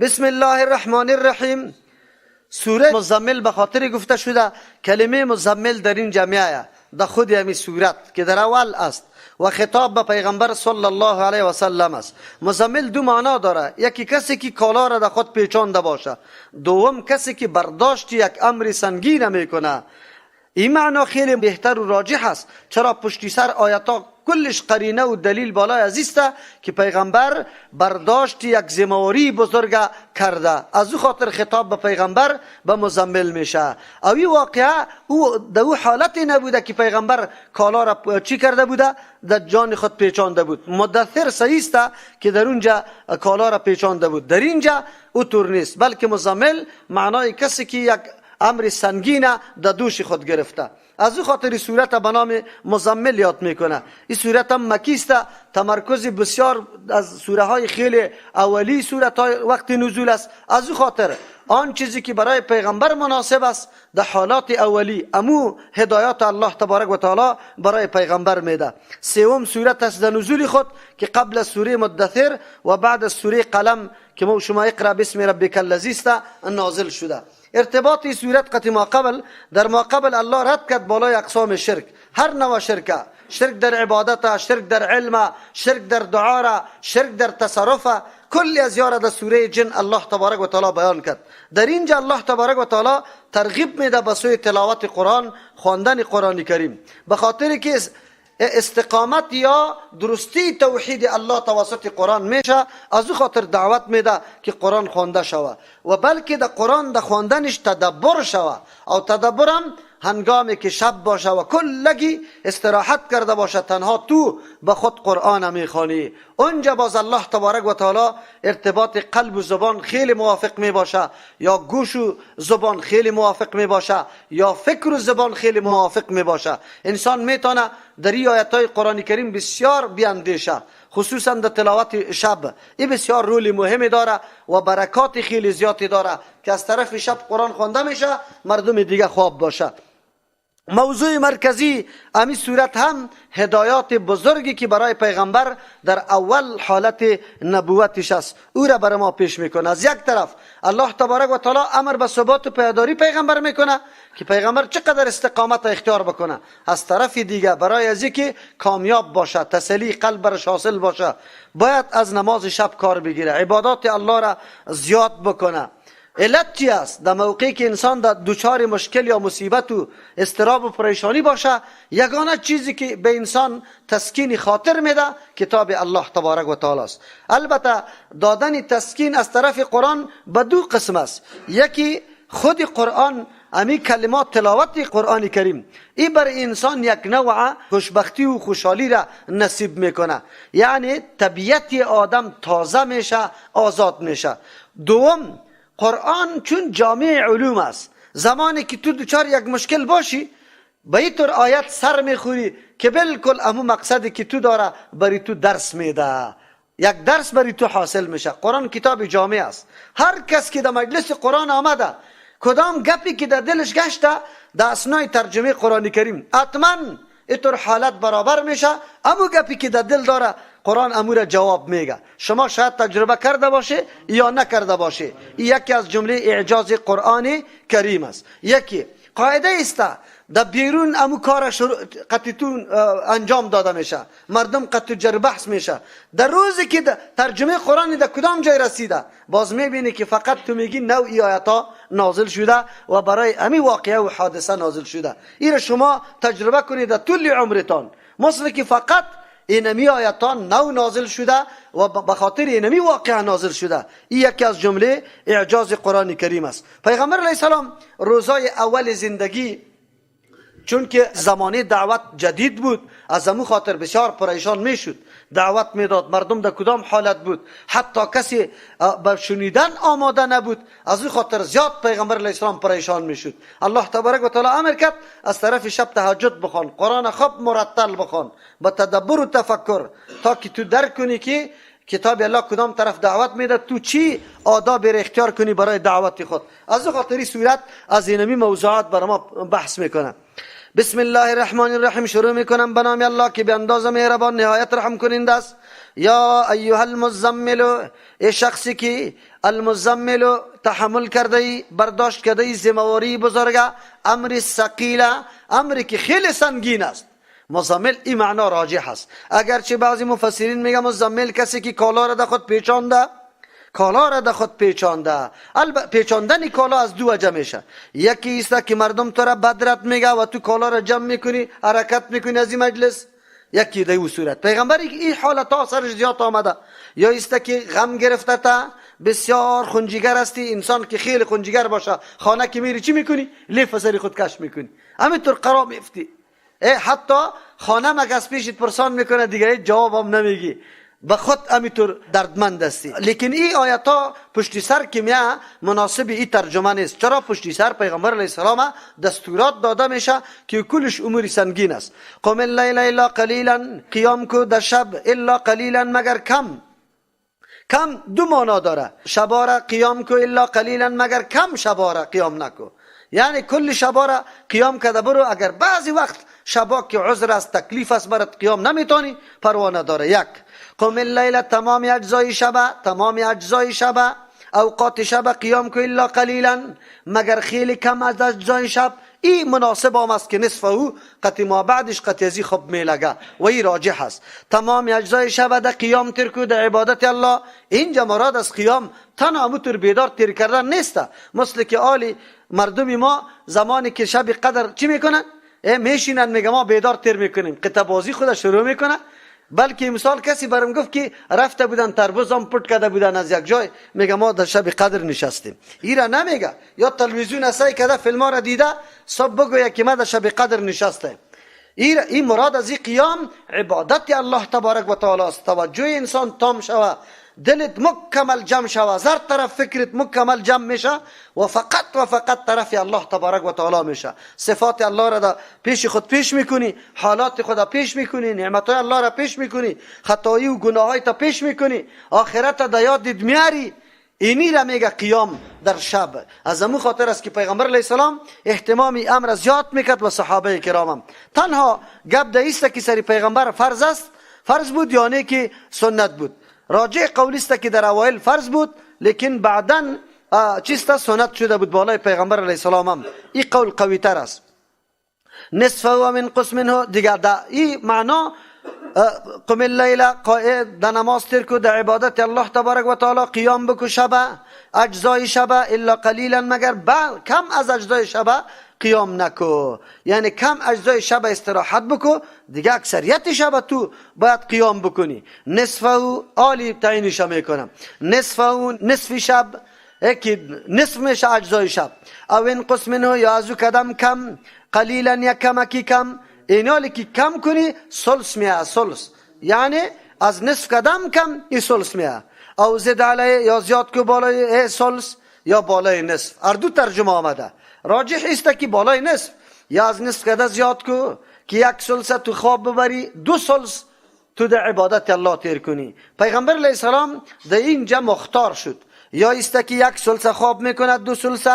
بسم الله الرحمن الرحیم. سوره مزمل به خاطر گفته شده کلمه مزمل در این جمعه در خود همی سورت که در اول است و خطاب به پیغمبر صلی الله علیه و سلم است. مزمل دو معنا داره، یکی کسی که کالا را در خود پیچانده باشه، دوم کسی که برداشت یک امر سنگین میکنه. این معنا خیلی بهتر و راجح است، چرا پشتی سر آیات کلش قرینه و دلیل بالای عزیز که پیغمبر برداشت یک ذمه‌واری بزرگ کرده، از او خاطر خطاب به پیغمبر به مزمل میشه. او این واقعه او در او حالتی نبوده که پیغمبر کالا را چی کرده بوده، در جان خود پیچانده بود. مدثر صحیح است که در اونجا کالا را پیچانده بود، در اینجا او طور نیست، بلکه مزمل معنای کسی که یک امر سنگین در دوش خود گرفته. از او خاطر سورت به نام مزمل یاد میکنه. این سورت هم مکی است، تمرکز بسیار از سوره های خیلی اولی سورت های وقت نزول است. از او خاطر آن چیزی که برای پیغمبر مناسب است در حالات اولی امو هدایات الله تبارک و تعالی برای پیغمبر میده. سوم سورت است در نزول خود که قبل از سوره مدثر و بعد از سوره قلم که ما شما اقرا باسم ربک الذی است نازل شده. ارتباط سورت قطع ما قبل، در ما قبل الله رد کرد بالای اقسام شرک، هر نوع شرک، شرک در عبادت، شرک در علم، شرک در دعا، شرک در تصرف، کل از یاره در سوره جن الله تبارک و تعالی بیان کرد. در اینجا الله تبارک و تعالی ترغیب میده به سوی تلاوت قرآن، خواندن قرآن کریم، به خاطر که استقامت یا درستی توحید الله توسط قرآن میشه. از او خاطر دعوت میده که قرآن خوانده شوه و بلکه در قرآن در خواندنش تدبر شوه، او تدبرم هنگامی که شب باشه و کلگی استراحت کرده باشه، تنها تو به خود قرآن میخوانی. اونجا باز الله تبارک و تعالی ارتباط قلب و زبان خیلی موافق می باشه، یا گوش و زبان خیلی موافق می باشه، یا فکر و زبان خیلی موافق می باشه. انسان میتونه در این آیت های قرآن کریم بسیار بیاندیشه، خصوصا در تلاوت شب. این بسیار رول مهمی داره و برکات خیلی زیادی داره که از طرف شب قرآن خوانده میشه، مردم دیگه خواب باشه. موضوع مرکزی امی صورت هم هدایات بزرگی که برای پیغمبر در اول حالت نبوتش است او را برای ما پیش میکنه. از یک طرف الله تبارک و تعالی امر به ثبات و پایداری پیغمبر میکنه که پیغمبر چقدر استقامت اختیار بکنه، از طرف دیگه برای از اینکه کامیاب باشه، تسلی قلب برش حاصل باشه، باید از نماز شب کار بگیره، عبادات الله را زیاد بکنه. علت چی است؟ در موقعی که انسان در دچار مشکل یا مصیبت و اضطراب و پریشانی باشه، یگانه چیزی که به انسان تسکین خاطر میده کتاب الله تبارک و تعالی است. البته دادن تسکین از طرف قرآن به دو قسم است، یکی خود قرآن، امی کلمات تلاوت قرآن کریم، ای بر انسان یک نوع خوشبختی و خوشحالی را نصیب میکنه، یعنی طبیعت آدم تازه میشه، آزاد میشه. دوم، قرآن چون جامع علوم است، زمانی که تو دچار یک مشکل باشی به این طور آیت سر میخوری که بالکل امو مقصدی که تو داره بری تو درس میده، یک درس بری تو حاصل میشه. قرآن کتاب جامع است، هر کس که در مجلس قرآن آمده کدام گپی که در دلش گشته در اثنای ترجمه قرآن کریم حتما اینطور حالت برابر میشه، امو گپی که در دل داره قرآن امو را جواب میگه. شما شاید تجربه کرده باشه یا نکرده باشه، یکی از جمله اعجاز قرآن کریم است. یکی قاعده است در بیرون امو کار قطعتون انجام داده میشه، مردم قطع جر بحث میشه، در روزی که ترجمه قرآن در کدام جای رسیده باز میبینی که فقط تو میگی نوعی آیات نازل شده و برای امی واقعه و حادثه نازل شده. این شما تجربه کنید در طول عمرتان، مثل که فقط اینمی آیتان نو نازل شده و به خاطر اینمی واقعه نازل شده. این یکی از جمله اعجاز قرآن کریم است. پیغمبر علیه السلام روزای اول زندگی چون که زمانه دعوت جدید بود، از امو خاطر بسیار پریشان میشد، دعوت میداد، مردم در کدام حالت بود، حتی کسی به شنیدن آماده نبود، از او خاطر زیاد پیغمبر علیه السلام پریشان میشد. الله تبارک و تعالی امر کرد از طرف شب تهجد بخوان، قرآن خوب مرتل بخوان با تدبر و تفکر، تا که تو درک کنی که کتاب الله کدام طرف دعوت میده، تو چی آداب را اختیار کنی برای دعوت خود. از او خاطر صورت از اینمی موضوعات برای ما بحث میکنه. بسم الله الرحمن الرحیم، شروع میکنم به نام الله که به اندازه مهربان نهایت رحم کننده است. یا ایها المزمل، ای شخصی که المزمل تحمل کرده ای، برداشت کرده ای ذمهواری بزرگه، امر ثقیله، امری که خیلی سنگین است. مزمل این معنا راجح است، اگرچه بعضی مفسرین میگه مزمل کسی که کالا را در خود پیچانده، کالا را در خود پیچانده. پیچاندن کالا از دو وجه میشه، یکی است که مردم تو را بدرت میگه و تو کالا را جمع میکنی، حرکت میکنی از این مجلس، یکی در او صورت پیغمبر این حالت ها سرش زیاد آمده. یا است که غم گرفته تا بسیار خونجیگر هستی، انسان که خیلی خونجیگر باشه خانه که میری چی میکنی؟ لیف سری خود کش میکنی، همینطور قرار میفتی، حتی خانه مگه از پیشت پرسان میکنه دیگه جواب هم نمیگی، به خود همینطور دردمند هستی. لیکن این آیت ها پشتی سر که میه مناسب این ترجمه نیست. چرا پشتی سر پیغمبر علیه السلام دستورات داده میشه که کلش امور سنگین است. قم اللیل الا قلیلا، قیام کو در شب، الا قلیلا مگر کم. کم دو معنا داره، شباره قیام کو الا قلیلا مگر کم شباره قیام نکو، یعنی کل شباره قیام کده برو، اگر بعضی وقت شبا که عذر است تکلیف است برات قیام نمیتونی پروا نداره. یک، قم اللیل تمام اجزای شب، تمام اجزای شب، اوقات شب قیام کو الا قلیلا مگر خیلی کم از اجزای شب. این مناسب هم است که نصف او قطی ما بعدش قطی ازی خب میلگه و این راجح است. تمام اجزای شب ده قیام تر کو ده عبادت الله. اینجا مراد از قیام تنها همونطور بیدار تیر کردن نیست، مثل که آلی مردم ما زمانی که شب قدر چی میکنن؟ میشینن میگه ما بیدار تیر میکنیم، قطع بازی خود شروع میکنه. بلکه مثال کسی برام گفت که رفته بودن تربوز هم پټ کرده بودن از یک جای، میگه ما در شب قدر نشستیم. ایرا نمیگه، یا تلویزیون سعی کرده فیلم ها را دیده صبح بگویه که ما در شب قدر نشستیم. این مراد از این قیام عبادت الله تبارک و تعالی است. توجه انسان تام شوه، دلت مکمل جمع شوه، زر طرف فکرت مکمل جمع میشه و فقط و فقط طرف الله تبارک و تعالی میشه. صفات الله را پیش خود پیش میکنی، حالات خود پیش میکنی، نعمتهای الله را پیش میکنی، خطایی و گناههای تا پیش میکنی، آخرت را یادت میاری. اینی را میگه قیام در شب. از امو خاطر است که پیغمبر علیه السلام اهتمام امر زیاد میکرد و صحابه کرامم. تنها گپ ده است که سری پیغمبر فرض است، فرض بود یعنی که سنت بود. راجع قولی است که در اوایل فرض بود، لیکن بعداً چیست سنت شده بود بالای پیغمبر علیه السلام هم. این قول قوی تر است. نصف و من قسم منه دیگر ده این معنا قم اللیل قائد در نماز تر کو، در عبادت الله تبارک و تعالی قیام بکو شب، اجزای شب الا قلیلا مگر کم از اجزای شب قیام نکو، یعنی کم اجزای شب استراحت بکو، دیگه اکثریت شب تو باید قیام بکنی. نصف او عالی تعیینش میکنم، نصف او نصف شب که نصف میشه اجزای شب، او انقص منه یا از او کدم کم، قلیلا یا کمکی کم، اینالی که کم کنی ثلث میه، ثلث یعنی از نصف کدم کم این ثلث میه، او زد علیه یا زیاد کو بالای ثلث یا بالای نصف، هر دو ترجمه آمده. راجح است که بالای نصف یا از نصف کده زیاد کو که یک ثلث تو خواب ببری، دو ثلث تو در عبادت الله تیر کنی. پیغمبر علیه السلام در اینجا مختار شد، یا است که یک ثلث خواب میکند دو ثلث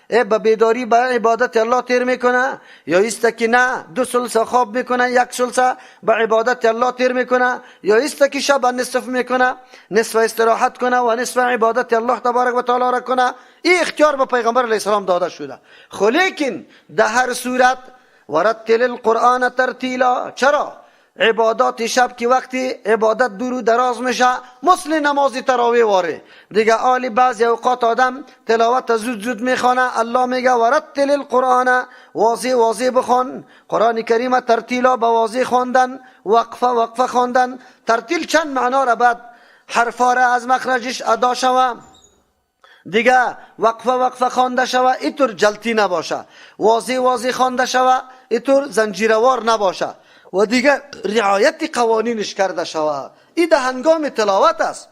به بیداری به عبادت الله تیر میکنه، یا است که نه دو ثلث خواب میکنه یک ثلث به عبادت الله تیر میکنه، یا است که شب نصف میکنه، نصف استراحت کنه و نصف عبادت الله تبارک و تعالی را کنه. این اختیار به پیغمبر علیه السلام داده شده. خو لیکن در هر صورت ورتل القرآن ترتیلا. چرا؟ عبادات شب که وقتی عبادت دور و دراز میشه مثل نماز تراویح واره دیگه، آلی بعضی اوقات آدم تلاوت زود زود میخوانه، الله میگه ورتل القرآن، واضح واضح بخوان قرآن کریم، ترتیلا به واضح خواندن، وقفه وقفه خواندن. ترتیل چند معنا را بعد حرفا را از مخرجش ادا شوه، دیگه وقفه وقفه خوانده شوه، اینطور جلتی نباشه، واضح واضح خوانده شوه، اینطور زنجیروار نباشه و دیگه رعایت قوانینش کرده شوه. این ده هنگام تلاوت است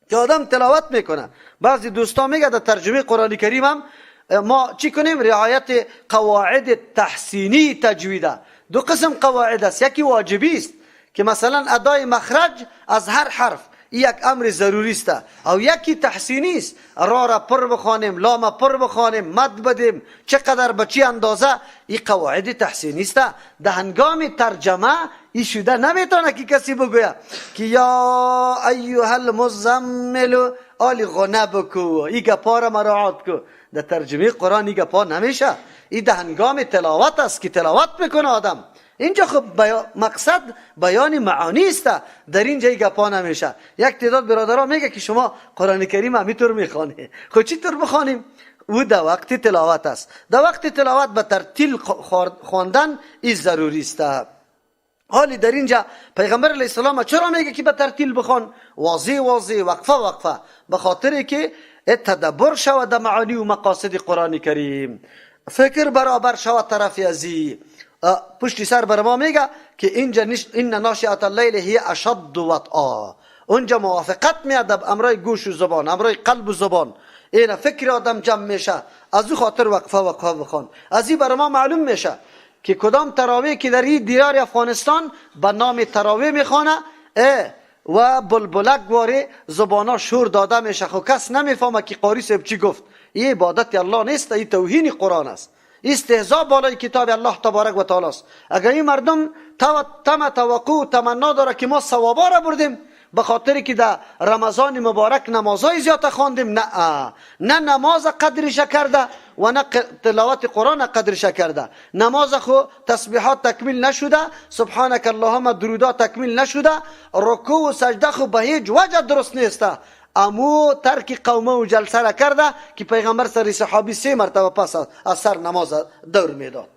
که آدم تلاوت میکنه. بعضی دوستا میگه در ترجمه قرآن کریم هم ما چی کنیم؟ رعایت قواعد تحسینی تجویده. دو قسم قواعد است، یکی واجبی است که مثلا ادای مخرج از هر حرف، یک امر ضروری است او یکی تحسینی است. را را پر بخوانیم، لام پر بخوانیم، مد بدیم، چقدر به چی اندازه، این قواعد تحسینی است. در هنگام ترجمه این شده نمیتونه که کسی بگوید که یا ایها المزمل آلی غنه بکو، این گپا را مراعات کو. در ترجمه قرآن این گپا نمیشه. این در هنگام تلاوت است که تلاوت میکنه آدم. اینجا خب مقصد بیان معانی است، در اینجا این گپا نمیشه. یک تعداد برادرها میگه که شما قرآن کریم همینطور میخوانی، خب چطور بخوانیم؟ او در وقت تلاوت است. در وقت تلاوت به ترتیل خواندن این ضروری است. حالی در اینجا پیغمبر علیه السلام چرا میگه که به ترتیل بخوان؟ واضح واضح، وقفه وقفه، به خاطر که تدبر شود در معانی و مقاصد قرآن کریم، فکر برابر شود طرف ازی. پشتی سر بر ما میگه که اینجا ان ناشئة اللیل هی اشد وطئا، اونجا موافقت میاد امرای گوش و زبان، امرای قلب و زبان، این فکر آدم جمع میشه، از او خاطر وقفه وقفه بخوان. از این بر ما معلوم میشه که کدام تراویح که در این دیار افغانستان به نام تراویح میخوانه و بلبلک واره زبانا شور داده میشه، خو کس نمیفهمه که قاری صاحب چی گفت. این عبادت الله نیست، این توهین قرآن است، استهزاء بالای کتاب الله تبارک و تعالی است. اگر این مردم تم توقع و تمنا داره که ما ثوابا را بردیم به خاطر که در رمضان مبارک نمازهای زیاد خواندیم، نه نه نماز قدرش کرده و نه تلاوت قرآن قدرش کرده. نماز خو تسبیحات تکمیل نشده، سبحانك اللهم درودات تکمیل نشده، رکوع و سجده خو به هیچ وجه درست نیست. امو ترک قومه و جلسه را کرده که پیغمبر سر صحابی 3 مرتبه پس از سر نماز دور میداد.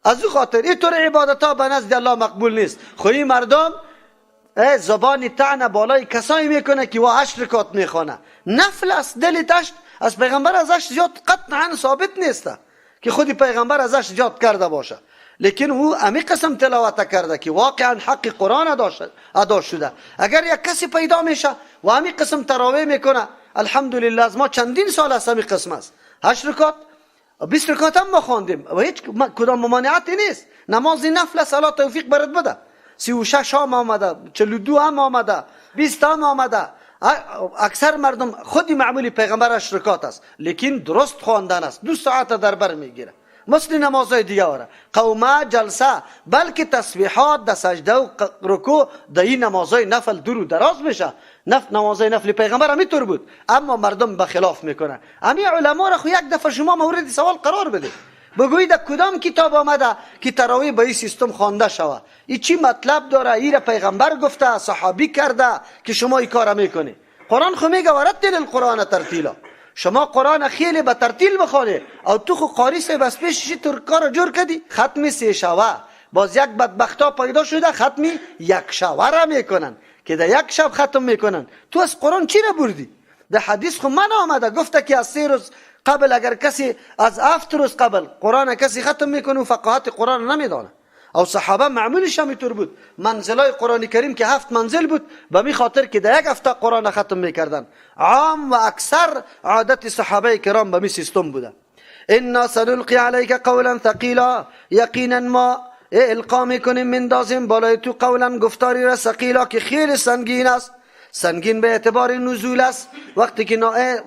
از او خاطر اینطور عبادت ها به نزد الله مقبول نیست. خو این مردم زبان طعنه بالای کسایی میکنه که وا 8 رکعت میخوانه، نفل است، دل تشت از پیغمبر ازش زیاد قطعا ثابت نیست که خود پیغمبر ازش زیاد کرده باشه، لیکن او امی قسم تلاوت کرده که واقعا حق قرآن ادا شده. اگر یک کسی پیدا میشه و امی قسم تراویح میکنه، الحمدلله از ما چندین سال است امی قسم است، 8 رکعت 20 رکعت هم ما خواندیم و هیچ کدام ممانعتی نیست. نماز نفل است، الله توفیق برات بده. 36 هم آمده، 42 هم آمده، 20 هم آمده. اکثر مردم خودی معمولی پیغمبر 8 رکعت است، لیکن درست خواندن است، 2 ساعت در بر میگیره، مثل نمازهای دیگه واره، قومه جلسه، بلکه تسبیحات در سجده و رکوع در این نمازهای نفل دور و دراز میشه. نمازهای نفل پیغمبر همینطور بود، اما مردم به خلاف میکنن. امی علما را خو یک دفعه شما مورد سوال قرار بده، بگویید در کدام کتاب آمده که تراویح به این سیستم خوانده شوه؟ این چی مطلب داره؟ این را پیغمبر گفته، صحابی کرده که شما این کار میکنی. قرآن خو میگه ورتل القرآن ترتیلا، شما قرآن خیلی به ترتیل بخوانه، او تو خو قاری صاحب از پیش چی تو کار جور کردی؟ ختم 3 شوه. باز یک بدبختا پیدا شده ختم 1 شوه را میکنن که در یک شب ختم میکنن. تو از قرآن چی را بردی؟ در حدیث خو من آمده گفته که از 3 روز قبل اگر کسی از 7 روز قبل قرآن کسی ختم میکنه و فقاهت قرآن نمیدانه. او صحابه معمولش همینطور بود، منزلای قرآن کریم که 7 منزل بود، به می خاطر که در یک هفته قرآن ختم میکردن. عام و اکثر عادت صحابه کرام به می سیستم بوده. انا سنلقی علیک قولا ثقیلا، یقینا ما القا میکنیم مندازیم بالای تو قولا گفتاری را ثقیلا که خیلی سنگین است. سنگین به اعتبار نزول است. وقتی که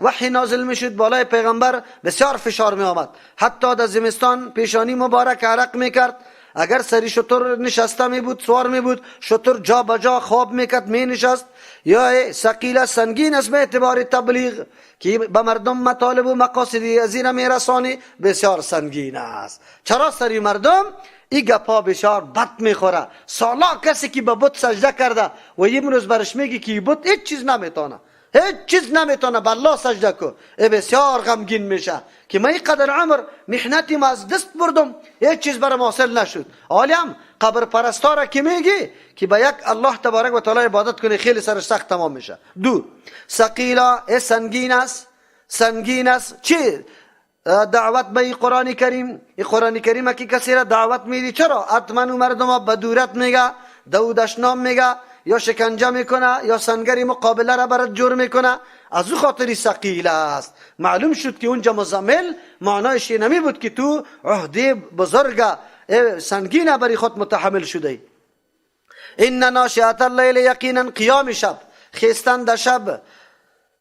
وحی نازل میشد بالای پیغمبر بسیار فشار می آمد، حتی در زمستان پیشانی مبارک عرق میکرد. اگر سری شتر نشسته می بود، سوار می بود، شتر جا به جا خواب میکرد می نشست. یا ثقیل سنگین است به اعتبار تبلیغ که به مردم مطالب و مقاصد از این میرسانی، بسیار سنگین است. چرا سری مردم این گپا بسیار بد میخوره؟ سالا کسی که به بت سجده کرده و امروز برش میگی که بت هیچ چیز نمیتونه، هیچ چیز نمیتونه، به الله سجده کو، ای بسیار غمگین میشه که من اینقدر عمر محنتی ما از دست بردم، هیچ چیز برام حاصل نشد. عالم قبر پرستا را که میگی که به یک الله تبارک و تعالی عبادت کنی، خیلی سرش سخت تمام میشه. دو ثقیلا، ای سنگین است، سنگین است. چی دعوت به قرآن کریم؟ این قرآن کریم که کسی را دعوت میدی، چرا حتما مردم به دورت میگه، دودشنام میگه، یا شکنجه میکنه، یا سنگری مقابله را برات جور میکنه. از او خاطری ثقیل است. معلوم شد که اونجا مزمل معنایش نمی بود که تو عهده بزرگ سنگین بری خود متحمل شده ای. ان ناشئة اللیل، یقینا قیام شب، خیستن در شب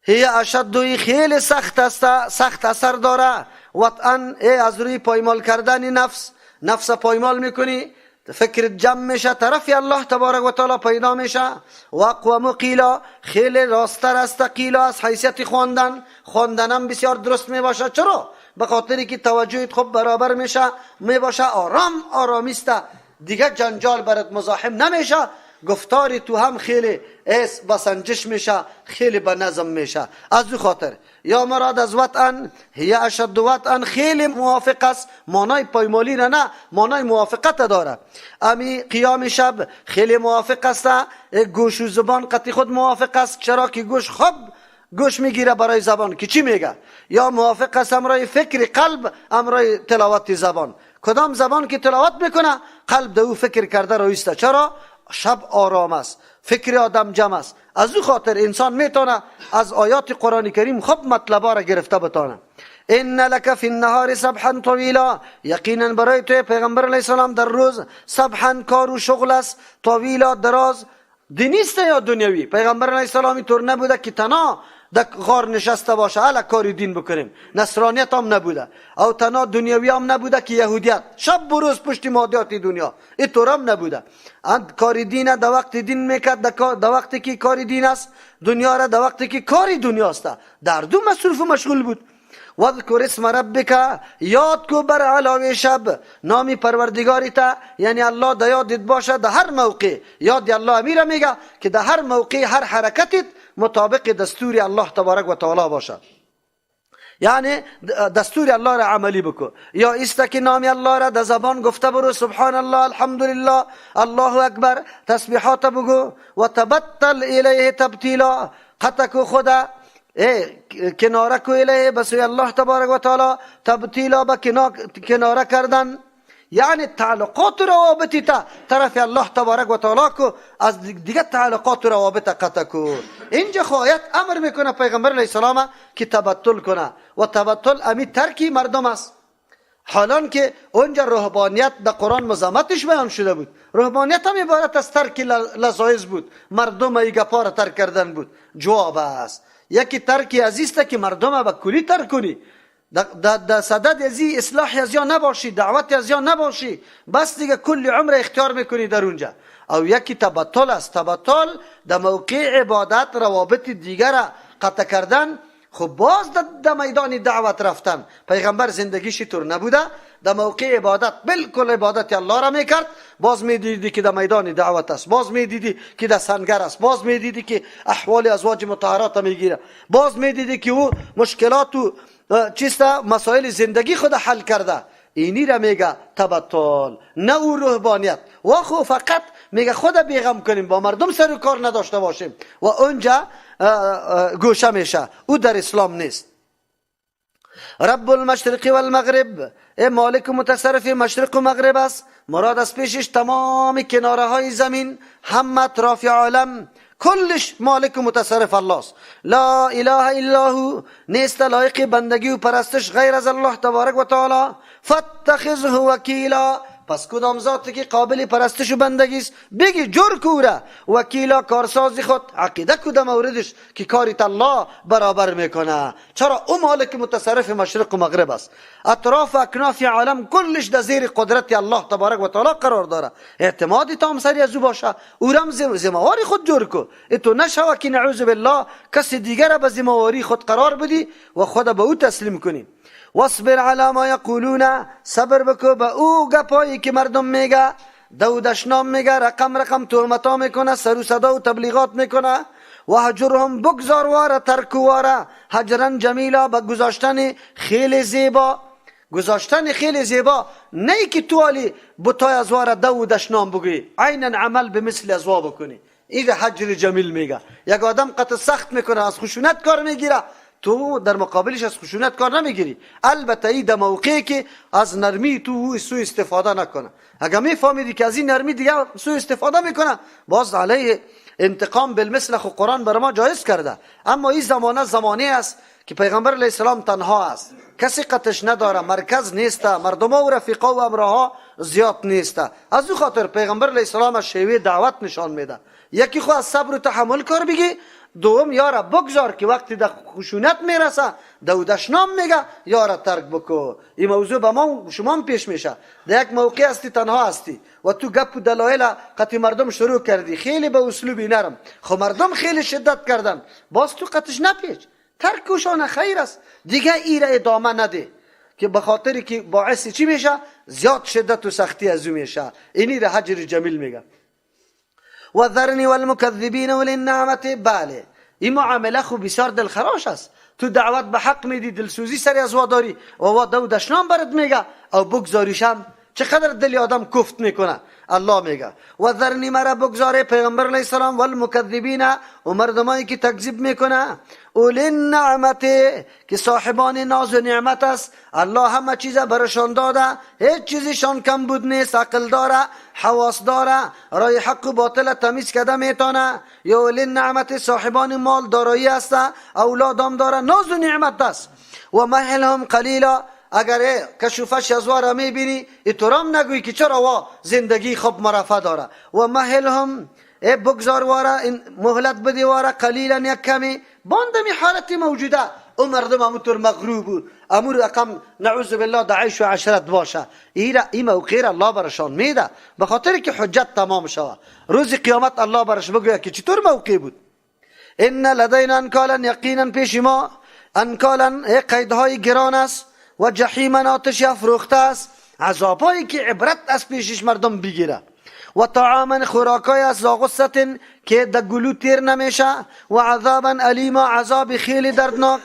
هی اشد خیلی سخت است، سخت اثر داره. وطئا از روی پایمال کردن نفس، نفس پایمال میکنی، فکر جمع میشه، طرف الله تبارک و تعالی پیدا میشه. و اقوم قیلا خیلی راستر است، قیلا از حیثیت خواندن، خواندنم بسیار درست میباشه. چرا؟ به خاطری که توجهت خوب برابر میشه، میباشه، آرام آرامیست، دیگه جنجال برات مزاحم نمیشه، گفتار تو هم خیلی اس بسنجش میشه، خیلی به نظم میشه. از او خاطر یا مراد از وطئا هی اشد وطئا خیلی موافق است، معنای پایمالی را نه، معنای موافقت داره. امی قیام شب خیلی موافق است، گوش و زبان قطعی خود موافق است، چرا که گوش خوب گوش میگیره برای زبان که چی میگه. یا موافق است امرای فکر قلب، امرای تلاوت زبان. کدام زبان که تلاوت میکنه قلب دو فکر کرده رویسته. چرا؟ شب آرام است، فکر آدم جمع است. از او خاطر انسان میتونه از آیات قرآن کریم خوب مطلبا را گرفته بتانه. ان لک فی النهار سبحا طویلا، یقینا برای تو پیغمبر علیه السلام در روز سبحا کار و شغل است، طویلا دراز، دینی است یا دنیوی. پیغمبر علیه السلام اینطور نبوده که تنها در غار نشسته باشه الا کاری دین بکنیم، نصرانیت هم نبوده، او تنها دنیوی هم نبوده که یهودیت، شب و روز پشت مادیات دنیا، اینطور هم نبوده. کاری دین در وقت دین میکرد، در وقتی که کاری دین است، دنیا را در وقتی که کاری دنیا است در دو مصروف و مشغول بود. واذکر اسم ربک، یاد کو بر علاوه شب نامی پروردگاری تا، یعنی الله در یادت باشه در هر موقع. یاد الله امیره میگه که در هر موقع هر حرکتت مطابق دستور الله تبارک و تعالی باشه، یعنی دستور الله را عملی بکو. یا است که نام الله را در زبان گفته برو، سبحان الله، الحمدلله، الله اکبر، تسبیحات بگو. و تبتل الیه تبتیلا، قطع کو خدا کناره کو الیه بسوی الله تبارک و تعالی، تبتیلا به کناره کردن، یعنی تعلقات و روابطی تا طرف الله تبارک و تعالی کو، از دیگه تعلقات و روابط قطع کو. اینجا خواهد امر میکنه پیغمبر علیه السلام که تبتل کنه، و تبتل امی ترکی مردم است. حالان که اونجا رهبانیت در قرآن مزامتش بیان شده بود، رهبانیت هم عبارت از ترک لذایز بود، مردم ای گپا را ترک کردن بود. جواب است یکی ترک عزیز که مردم به کلی ترک کنی، در صدد ازی اصلاح از یا نباشی، دعوت از یا نباشی، بس دیگه کل عمر اختیار میکنی در اونجا. او یکی تبتل است، تبتل در موقع عبادت روابط دیگر را قطع کردن، خب باز در میدان دعوت رفتن. پیغمبر زندگیش طور نبوده، در موقع عبادت بالکل عبادت الله را میکرد، باز میدیدی که در میدان دعوت است، باز میدیدی که در سنگر است، باز میدیدی که احوال ازواج مطهرات میگیره، باز میدیدی که او مشکلات و چیست مسائل زندگی خود حل کرده. اینی را میگه تبتل، نه او رهبانیت. و خو فقط میگه خود بیغم کنیم، با مردم سر و کار نداشته باشیم، و اونجا گوشه میشه، او در اسلام نیست. رب المشرق والمغرب، ای مالک متصرف مشرق و مغرب است، مراد از پیشش تمام کناره های زمین، هم اطراف عالم، کلش مالک و متصرف الله است. لا اله الا هو، نیست لایق بندگی و پرستش غیر از الله تبارک و تعالی. فاتخذه وکیلا، پس کدام ذاتی که قابل پرستش و بندگی است بگی جور کوره، وکیلا کارساز خود، عقیده کدام موردش که کاری الله برابر میکنه. چرا؟ او مالک متصرف مشرق و مغرب است، اطراف اکناف عالم کلش در زیر قدرت الله تبارک و تعالی قرار داره. اعتماد تام سری از او باشه، او رم ذمهواری خود جور کو، تو نشوه که نعوذ بالله کسی دیگر به ذمهواری خود قرار بدی و خود به او تسلیم کنی. واصبر علی ما یقولون، صبر بکو به او گپایی که مردم میگه، دو دشنام میگه، رقم رقم تهمتا میکنه، سر و صدا و تبلیغات میکنه. وهجرهم، بگذار واره، ترکواره، هجرا جمیلا، به گذاشتن خیلی زیبا. گذاشتن خیلی زیبا، نه که تو علی بتای از واره دو دشنام بگویی، عینا عمل به مثل از وا بکنی. این هجر جمیل میگه. یک آدم قطع سخت میکنه، از خشونت کار میگیره، تو در مقابلش از خشونت کار نمیگیری. البته ای در موقعی که از نرمی تو سوء استفاده نکنه. اگر میفهمیدی که از این نرمی دیگه سوء استفاده میکنه، باز علیه انتقام بالمثل، خو قرآن بر ما جایز کرده. اما این زمانه زمانه است که پیغمبر علیه السلام تنها است، کسی قطش نداره، مرکز نیست، مردم و رفیقا و امراها زیاد نیست. از او خاطر پیغمبر علیه السلام از شیوه دعوت نشان میده. یکی خو از صبر و تحمل کار بگی، دوم یارا بگذار که وقتی در خشونت میرسه دودشنام میگه یارا ترک بکو. این موضوع به ما شما پیش میشه. در یک موقع هستی تنها هستی و تو گپ و دلایل قطع مردم شروع کردی خیلی به اسلوب نرم، خب مردم خیلی شدت کردن، باز تو قطعش نپیچ، ترکشان خیر است دیگه، ایره ادامه نده که به خاطری که باعث چی میشه؟ زیاد شدت و سختی از او میشه. اینی را هجر جمیل میگه. و ذرنی والمکذبین وللنعمت. بله این معامله خو بسیار دلخراش است. تو دعوت به حق میدی، دلسوزی سری از واداری و واده و دشنام برات میگه او بگذاریشم چقدر دل آدم کفت میکنه. الله میگه و ذرنی مرا بگذاره پیغمبر علیه السلام والمکذبین و مردمایی که تکذیب میکنه، اولی النعمت که صاحبان ناز و نعمت است. الله همه چیز برشان داده، هیچ چیزشان کم بود نیست، عقل داره، حواس داره، رای حق و باطل تمیز کده میتونه. یا اولی النعمت صاحبان مال دارایی است، اولادام داره، ناز و نعمت است. و مهلهم قلیلا، اگر کشوفش از وارا میبینی اترام نگویی که چرا وا زندگی خوب مرفه داره. و مهلهم بگذار وارا، مهلت بدی وارا قلیلا یک کمی، باندمی حالت موجوده او مردم اموتور مغروب بود، امور رقم نعوذ بالله در عیش و عشرت باشه. این موقع را الله برشان میده به خاطر که حجت تمام شوه. روز قیامت الله برش بگوید که چطور موقع بود. ان لدینا انکالا، یقینا پیش ما انکالا قیدهای گران است، و جحیما آتش افروخته است، عذابایی که عبرت از پیشش مردم بگیره. و طعاما خوراکای از غصه که در گلو تیر نمیشه، و عذابا الیما عذاب خیلی دردناک،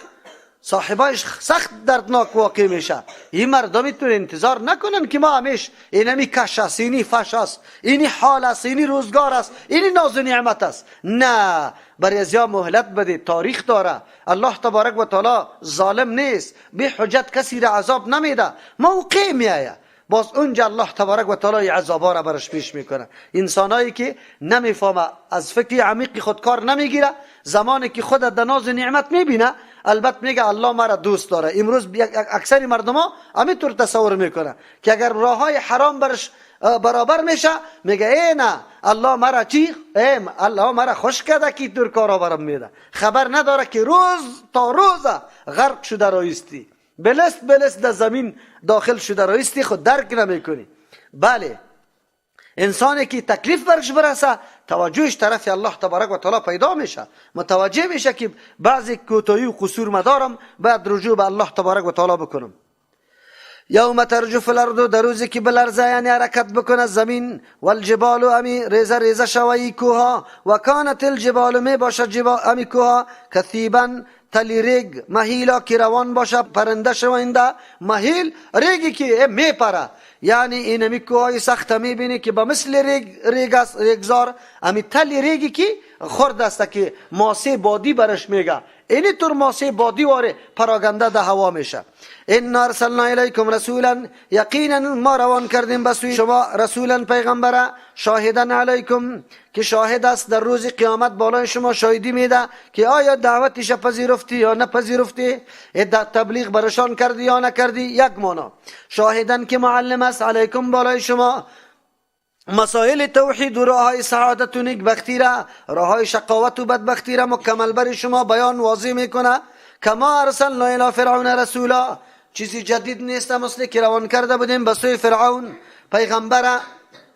صاحبایش سخت دردناک واقع میشه. این مردم تو انتظار نکنن که ما همیش اینمی کش است، اینی فش است، اینی حال است، اینی روزگار است، اینی ناز و نعمت است. نه، برای ازیا مهلت بده، تاریخ داره. الله تبارک و تعالی ظالم نیست، بی حجت کسی را عذاب نمیده، موقع میآید باز اونجا الله تبارک و تعالی عذابا را برش پیش میکنه. انسانایی که نمیفهمه، از فکر عمیق خود کار نمیگیره، زمانی که خود در ناز و نعمت میبینه البته میگه الله مرا دوست داره. امروز اکثر مردم ها همینطور تصور میکنه که اگر راه های حرام برش برابر میشه میگه ای نه الله مرا چی؟ ای الله مرا خوش کرده که دور کارا برام میده. خبر نداره که روز تا روز غرق شده رایستی، بلست بلست در زمین داخل شده رایستی، خود درک نمیکنی. بله انسانی که تکلیف برش برسه توجهش طرف الله تبارک و تعالی پیدا میشه، متوجه میشه که بعضی کوتاهی و قصور مدارم، باید رجوع به الله تبارک و تعالی بکنم. یوم ترجف الارض، در روزی که بلرزه یعنی حرکت بکنه زمین، والجبال امی ریزه ریزه شوی کوها، و کانت الجبال می باشه جبال امی کوها کثیبا تلی ریگ مهیلا که روان باشه پرنده شوینده، مهیل ریگی که میپره، یعنی اینمی کوهای سخت میبینی که به مثل ریگ ریگ است، ریگزار امی تلی ریگی که خرد است که ماسه بادی برش میگه، اینی طور ماسه بادی واره پراگنده ده هوا میشه. انا ارسلنا الیکم رسولا، یقینا ما روان کردیم به سوی شما رسولا پیغمبره، شاهدا علیکم که شاهد است در روز قیامت بالای شما شاهدی میده که آیا دعوتش پذیرفتی یا نپذیرفتی، تبلیغ برشان کردی یا نکردی. یک معنا شاهدن که معلم است علیکم بالای شما مسائل توحید و راههای سعادت و نیکبختی را، راههای شقاوت و بدبختی را مکمل بر شما بیان واضح میکنه. کما ارسلنا الی فرعون رسولا، چیزی جدید نیست مثل که روان کرده بودیم به سوی فرعون پیغمبر.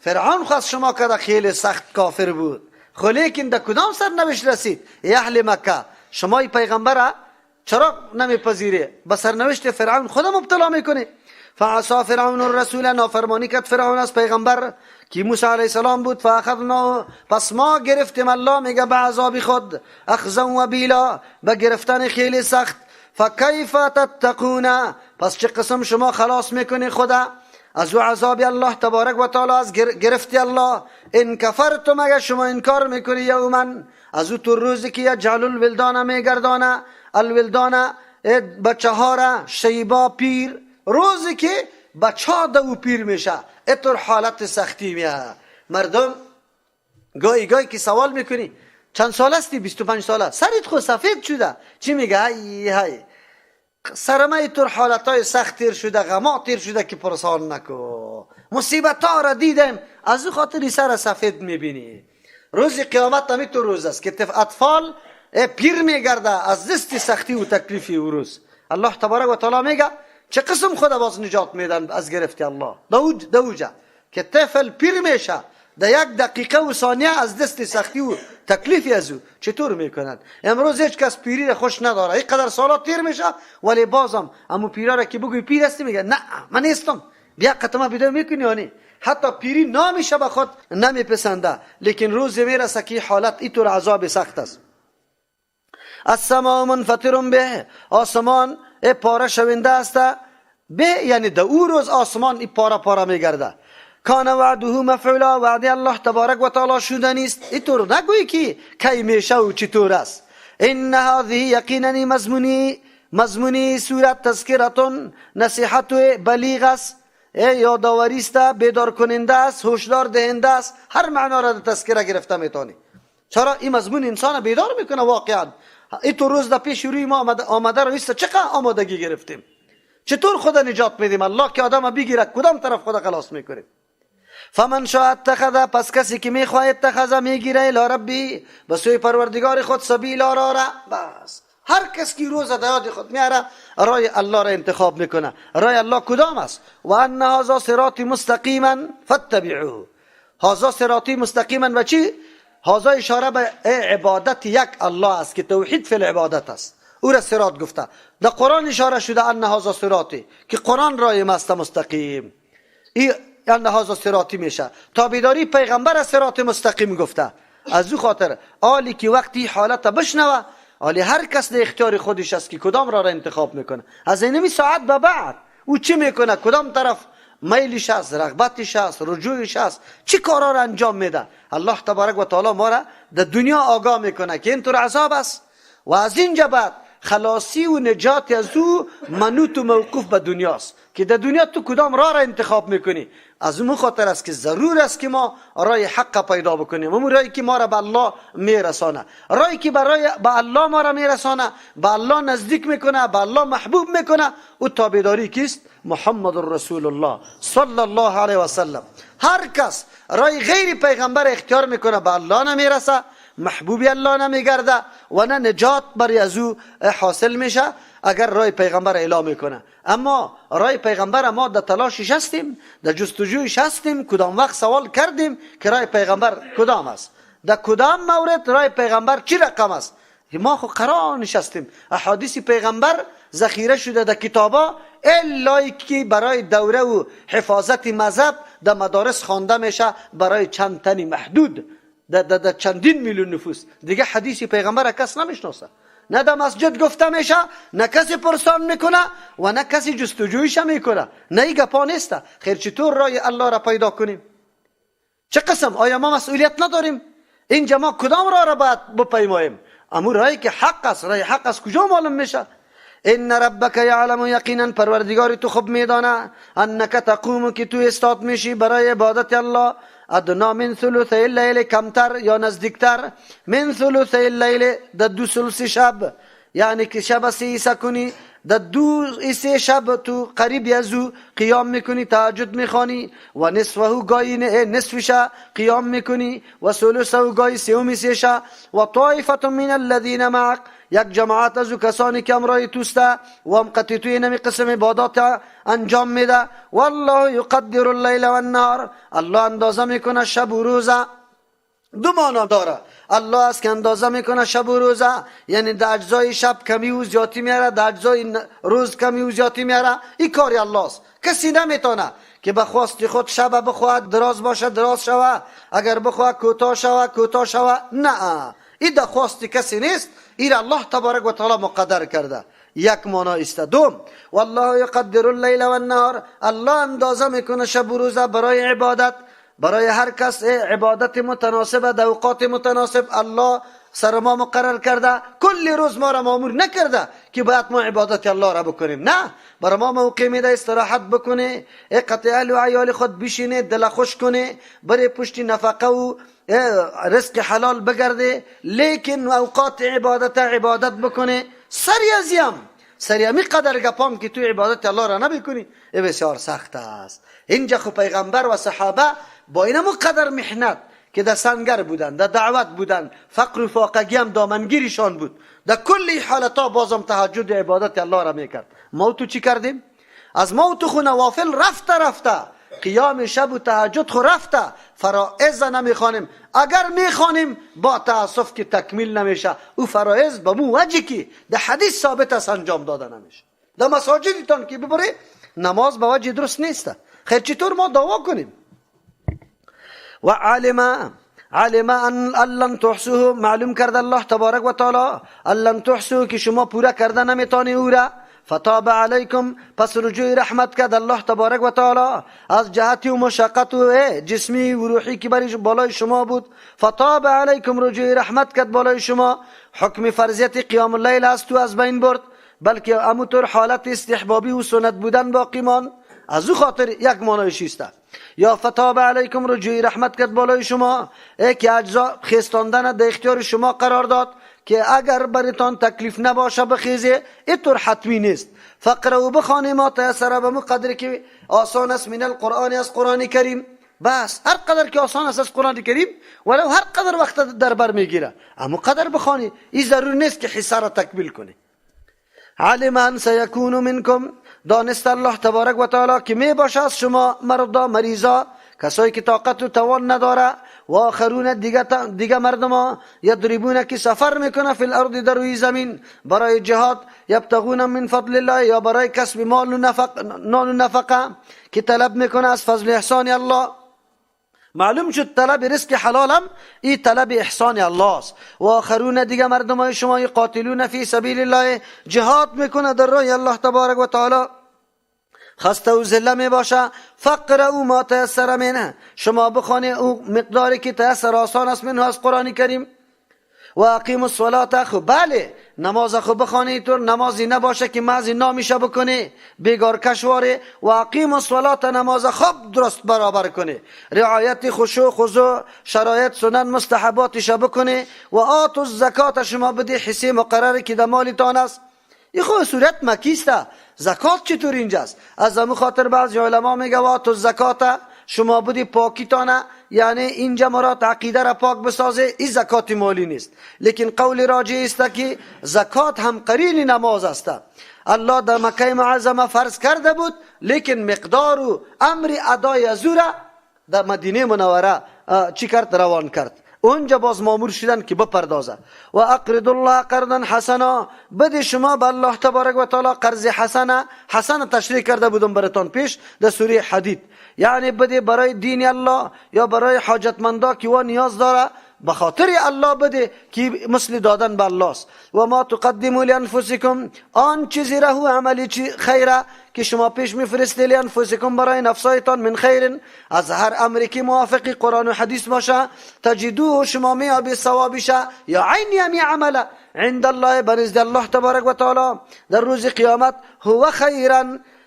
فرعون خواست شما کرده خیلی سخت کافر بود، خو لیکن در کدام سرنوشت رسید؟ ای اهل مکه شما ای پیغمبر چرا نمیپذیری؟ به سرنوشت فرعون خود مبتلا میکنه. فعصا فرعون الرسول، نافرمانی کرد فرعون از پیغمبر که موسی علیه السلام بود. فاخذنا، پس ما گرفتیم، الله میگه به عذاب خود، اخذا وبیلا، به گرفتن خیلی سخت. فکیف تتقون، پس چه قسم شما خلاص میکنی خدا از او عذاب الله تبارک و تعالی، از گرفتی الله. ان کفرتم، اگر شما انکار میکنی، یوما، از او تو روزی که یجعل الولدان میگردانه، الولدان بچه ها را، شیبا پیر، روزی که بچه ها دو پیر میشه، اتر حالت سختی میه. مردم گاهی گاهی که سوال میکنی چند سال هستی؟ 25 ساله، سرت خو سفید شده، چی میگه؟ های های سرمه اتر حالت های سخت تیر شده، غما تیر شده که پرسان نکو، مصیبت ها را دیدم، از او خاطر سر سفید میبینی. روز قیامت همی تو روز است که اطفال پیر میگرده از دست سختی و تکلیفی او روز. الله تبارک و تعالی میگه چه قسم خدا باز نجات میدن از گرفتی الله. دوجه که طفل پیر میشه در یک دقیقه و ثانیه از دست سختی و تکلیفی از او چطور میکنن؟ امروز هیچ کس پیری را خوش نداره، اینقدر سالات تیر میشه ولی بازم امو پیرا را که بگوی پیر هستی میگه نه من نیستم، بیا قطمه بیدار میکنی یعنی حتی پیری نامیشه به خود نمیپسنده، لیکن روز میرسه که حالت اینطور عذاب سخت است. السماء منفطر به، آسمان پاره شونده است، به یعنی در او روز آسمان ای پاره پاره میگرده. کان وعده مفعولا، وعده الله تبارک و تعالی شده نیست. اینطور نگویی که کی میشه و چطور است. ان هذه یقینا مضمونی سورت تذکرتون نصیحت بلیغ است، یادآوری است، بیدار کننده است، هشدار دهنده است. هر معنا را در تذکره گرفته میتونی. چرا این مضمون انسان بیدار میکنه واقعا. اینطور روز در پیش روی ما آمده رو ایست چقدر آمادگی گرفتیم، چطور خدا نجات میدیم؟ الله که آدم بگیره کدام طرف خدا خلاص میکنیم؟ فمن شاء اتخذ، پس کسی که میخواد اتخذ میگیره الی ربی، به سوی پروردگار خود سبیلا را را. بس هر کس که روز در یاد خود میاره رای الله را انتخاب میکنه. رای الله کدام است؟ و ان هذا صراطی مستقیما فاتبعوه. هذا صراطی مستقیما و چی؟ هذا اشاره به عبادت یک الله است که توحید فی العبادت است، او را صراط گفته. در قرآن اشاره شده ان هذا صراطی که قرآن رای ماست مستقیم، ای ان هذا صراطی میشه. تابعداری پیغمبر صراط مستقیم گفته. از او خاطر آلی که وقتی حالت بشنوه، آلی هر کس در اختیار خودش است که کدام را انتخاب میکنه. از اینمی ساعت به بعد او چی میکنه، کدام طرف میلش است، رغبتش است، رجوعش است، چی کارا را انجام میده. الله تبارک و تعالی ما را در دنیا آگاه میکنه که اینطور عذاب است و از اینجا بعد خلاصی و نجات از او منوط و موقوف به دنیاست که در دنیا تو کدام راه را انتخاب میکنی. از اون خاطر است که ضرور است که ما راه حق پیدا بکنیم، اون راهی که ما را به الله میرسانه، راهی که برای به الله ما را میرسانه، به الله نزدیک میکنه، به الله محبوب میکنه، او تابعداری کیست؟ محمد رسول الله صلی الله علیه و سلم. هر کس راه غیر پیغمبر اختیار میکنه به الله نمیرسه، محبوبی الله نمیگرده و نه نجات برای از او حاصل میشه اگر رای پیغمبر اعلام میکنه. اما رای پیغمبر ما در تلاشش هستیم، در جستجویش هستیم. کدام وقت سوال کردیم که رای پیغمبر کدام است، در کدام مورد رای پیغمبر چی رقم است؟ ما خو قرار نشستیم. احادیث پیغمبر ذخیره شده در کتابا، الا که برای دوره و حفاظت مذهب در مدارس خوانده میشه برای چند تن محدود در چندین میلیون نفوس. دیگه حدیث پیغمبر کس نمیشناسه، نه در مسجد گفته میشه، نه کسی پرسان میکنه و نه کسی جستجویش میکنه، نه ای گپا نیست. خیر چطور رای الله را پیدا کنیم؟ چه قسم؟ آیا ما مسئولیت نداریم؟ اینجا ما کدام راه را باید بپیماییم؟ امو رایی که حق است، رای حق است کجا معلوم میشه؟ ان ربک یعلم، یقینا پروردگار تو خوب میدانه، انک تقوم که تو استاد میشی برای عبادت الله، ادنا من ثلث اللیل کمتر یا نزدیکتر، من ثلث اللیل در دو ثلث شب، یعنی که شب سه کنی در دو سه شب تو قریب از او قیام میکنی، تهجد میخوانی، و نصفه گاهی نصفش قیام میکنی، و ثلثه گاهی سوم سه، و طائفه من الذین معک، یک جماعت از او کسانی که همراه توسته و هم قطعی توی نمی قسم عبادات انجام میده. والله یقدر اللیل والنهار، الله اندازه میکنه شب و روز. دو معنا داره، الله است که اندازه میکنه شب و روز، یعنی در اجزای شب کمی و زیادی میاره، در اجزای روز کمی و زیادی میاره. این کاری الله است، کسی نمیتونه که به خواست خود شب بخواهد دراز باشه دراز شوه، اگر بخواهد کوتاه شوه کوتاه شوه، نه، این در خواست کسی نیست، این الله تبارک و تعالی مقدر کرده. یک معنا است. دوم، والله یقدر اللیل والنهار، الله اندازه میکنه شب و روز برای عبادت، برای هر کس عبادت متناسب در اوقات متناسب الله سر ما مقرر کرده. کل روز ما را مامور نکرده که باید ما عبادت الله را بکنیم، نه، برای ما موقع میده استراحت بکنه، قطع اهل و عیال خود بشینه، دل خوش کنه، برای پشت نفقه و رزق حلال بگرده، لیکن اوقات عبادت عبادت بکنه. سری ازیم سری همی قدر گپام که تو عبادت الله را نبکنی بسیار سخت است. اینجا خو پیغمبر و صحابه با اینمو قدر محنت که در سنگر بودن، در دعوت بودن، فقر و فاقگی هم دامنگیرشان بود، در کل حالتا بازم تهجد عبادت الله را میکرد. ما تو چی کردیم؟ از ما تو خو نوافل رفته رفته، قیام شب و تهجد خو رفته، فرائض نمیخوانیم. اگر میخوانیم با تاسف که تکمیل نمیشه. او فرائض به مو وجهی که در حدیث ثابت است انجام داده نمیشه. در مساجدتان که ببری نماز به وجه درست نیست. خیر چطور ما دعوا کنیم؟ و علم ان لن تحصوه، معلوم کرد الله تبارک و تعالی ان لن تحصوه که شما پورا کرده نمیتونی او را. فتاب علیکم، پس رجوع رحمت کرد الله تبارک و تعالی از جهت و مشقت و جسمی و روحی که برای بالای شما بود. فتاب علیکم، رجوع رحمت کرد بالای شما. حکم فرضیت قیام اللیل از تو از بین برد، بلکه اموطور حالت استحبابی و سنت بودن باقی مان. از او خاطر یک معنایش است. یا فتاب علیکم، رجوع رحمت کرد بالای شما، که اجزا خیستاندن در اختیار شما قرار داد که اگر برتان تکلیف نباشه بخیزه، اینطور حتمی نیست. فقرأوا، بخوانید ما تیسر، به قدر که آسان است، من القرآن، از قرآن کریم. بس هر قدر که آسان است از قرآن کریم، ولو هر قدر وقت در بر میگیره اما قدر بخوانی. این ضرور نیست که حصه را تکمیل کنی. علم ان سیکون منکم، دانست الله تبارک و تعالی که می باشه از شما مردا، مریضا، کسایی که طاقت و توان نداره، و آخرون دیگه مردما، یضربون که سفر میکنه، فی الارض در روی زمین برای جهاد، یبتغون من فضل الله، یا برای کسب مال و نان و نفقه که طلب میکنه از فضل احسان الله. معلوم شد طلب رزق حلال هم ای طلب احسان الله است. و آخرون دیگه مردمای شما قاتلون فی سبیل الله، جهاد میکنه در راه الله تبارک و تعالی، خسته و ذله می باشه. فقرأوا ما تیسر منه، شما بخوانید او مقداری که تیسر آسان است، منه از قرآن کریم. و اقیموا الصلاة، خب بله نماز خو بخوانید، طور نمازی نباشه که محض نامیشه بکنی بیگار کشواره. و اقیموا الصلاة، نماز خوب درست برابر کنی، رعایت خشوع خضوع شرایط سنن مستحباتش بکنی. و آتوا الزکات، شما بدی حصه مقرره که در مالتان است. این خو صورت مکی است، زکات چطور اینجاست؟ از همون خاطر بعضی علما میگه آتوا الزکات، شما بودی پاکیتانه، یعنی اینجا مراد عقیده را پاک بسازه، این زکات مالی نیست. لیکن قول راجع است که زکات هم قرین نماز است. الله در مکه معظمه فرض کرده بود، لیکن مقدار و امر ادای از او را در مدینه منوره چی کرد؟ روان کرد. اونجا باز مامور شدن که بپردازه. و اقرض الله قرضا حسنا، بده شما به الله تبارک و تعالی قرض حسنه. حسنه تشریح کرده بودم براتون پیش در سوره حدید، یعنی بده برای دین الله یا برای حاجتمندا که و نیاز داره، به خاطر الله بده که مثل دادن به الله است. و ما تقدموا لانفسکم، آن چیزی را هو عملی چی خیره که شما پیش میفرستید لانفسکم برای نفسایتان، من خیر، از هر امری که موافق قرآن و حدیث باشه، تجدوه شما میابی ثوابشه، یا عین همی عمله عند الله، بنزد الله تبارک و تعالی در روز قیامت، هو خیرا،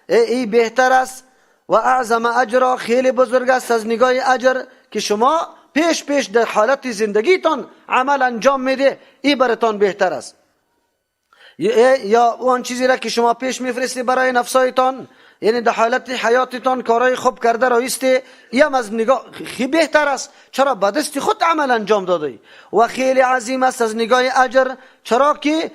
ای بهتر است، و اعظم اجرا، خیلی بزرگ است از نگاه اجر که شما پیش پیش در حالت زندگیتان عمل انجام میده، ای براتان بهتر است. یا اون چیزی را که شما پیش میفرستی برای نفسایتان، یعنی در حالت حیاتتان کارهای خوب کرده رایسته، ای هم از نگاه خیلی بهتر است، چرا به دست خود عمل انجام داده و خیلی عظیم است از نگاه اجر، چرا که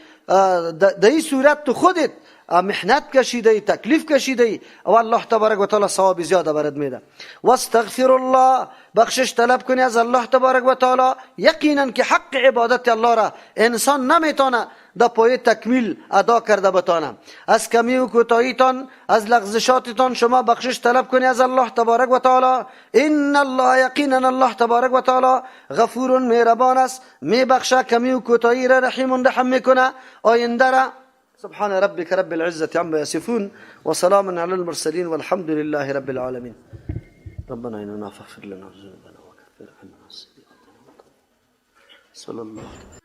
در این صورت تو خودت محنت کشیده، تکلیف کشیده و الله تبارک و تعالی ثواب زیاده برات میده. واستغفر الله، بخشش طلب کنی از الله تبارک و تعالی. یقینا که حق عبادت الله را انسان نمیتونه در پای تکمیل ادا کرده بتانه. از کمی و کوتاهیتان، از لغزشاتتان شما بخشش طلب کنی از الله تبارک و تعالی. ان الله، یقینا الله تبارک و تعالی غفور مهربان است، میبخشه کمی و کوتاهی را، رحیم رحم میکنه آینده را. سبحان ربك رب العزة عما يصفون وسلام على المرسلين والحمد لله رب العالمين. ربنا إننا فاغفر لنا ذنوبنا وكفر عنا سيئاتنا. صلى الله عليه وسلم.